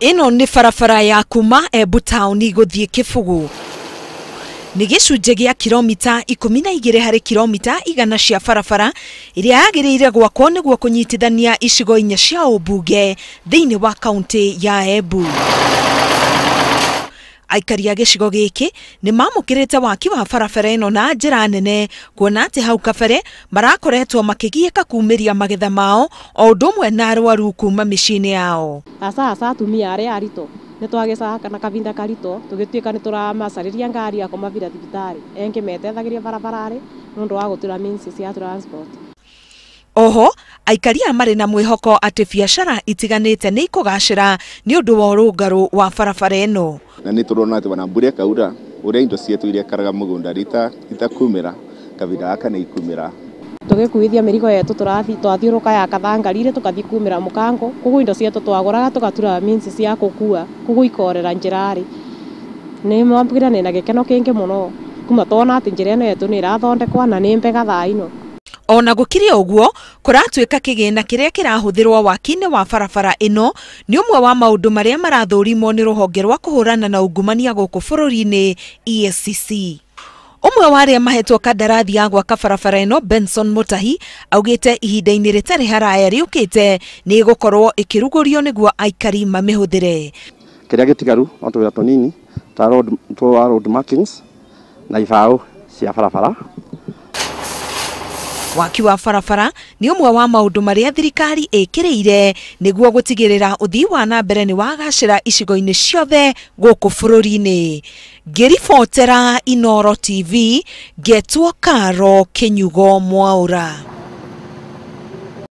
Ĩno nĩ barabara ya kuma Embu taũni gũthiĩ Kĩbũgũ. Nĩ gĩcunjĩ gĩa kilomita 12 harĩ kilomita 100 cia barabara ĩrĩa yagĩrĩire gwakwo nĩguo kũnyitithania icigo 4 cia ũmbunge thĩinĩ wa kaunti ya Embu. Aikari a gĩcigo gĩkĩ nĩ mamũkĩrĩte waki wa barabara ĩno na njĩra nene kuona atĩ hau kabere marakoretwo makĩgiĩka kumĩria magetha mao o ũndũ ũmwe na arwaru kuma mĩciĩ-inĩ yao. Asa atumia arĩa aritũ nĩ twagĩcaga na kavinda karitũ tũgĩtuĩka nĩ tũramacarĩria ngari ya kũmavira thibitarĩ engĩ metethagĩria barabararĩ nĩ ũndũ wa gũtura means cia transport. Oho aikari aya marĩ na mwĩhoko atĩ biacara itiganĩte nĩ ikũgacĩra nĩ ũndũ wa ũrũngarũ wa barabara ĩno. Na nĩ tũrona atĩ ona mbura ĩkaura ũrĩa indo cietu iria ikaraga mũgũnda itakumĩra kavinda gaka nĩ ikumĩra. Tũgĩkuithia mĩrigo yetu twathiũrũka ya kathangarire tũkathiĩ kumĩra mũkango koguo indo cietu twagũraga tũgatura means cia gũkua koguo ikorera njĩrarĩ. Nĩ mambwĩra nĩ na gĩkeno kĩingĩ mũno kuma twona atĩ njĩra ĩno yetu nĩ ĩrathondekwa na nĩ mbega thaa ino. Ona gũkĩrĩ ũguo kũratuĩka kĩgĩna kĩrĩa kĩrahũthĩrwo waki-inĩ wa barabara ĩno nĩ ũmwe wa maũndũ marĩa marathũrimwo nĩ rũhonge rwa kũhũrana na ungumania gũkũ bũrũri-inĩ EACC. Ũmwe wa arĩa mahetwo kandarathi ya gwaka barabara ĩno Benson Mutahi augĩte ihinda-inĩ rĩtarĩ haraya rĩũkĩte nĩ ĩgũkorwo ĩkĩrugũrio nĩguo aikari mamĩhũthĩre. Kĩrĩa gĩtigaru no tũwĩra tũnini ta road markings na ibaũ cia barabara. Waki wa barabara nĩ ũmwe wa maũndũ marĩa thirikari ĩkĩrĩire nĩguo gũtigĩrĩra ũthii wa na mbere nĩ wagacĩra icigo-inĩ ciothe gũkũ bũrũri-inĩ. Ngĩribotera Inooro TV, ngetwo Karo Kĩnyugo Mwaũra.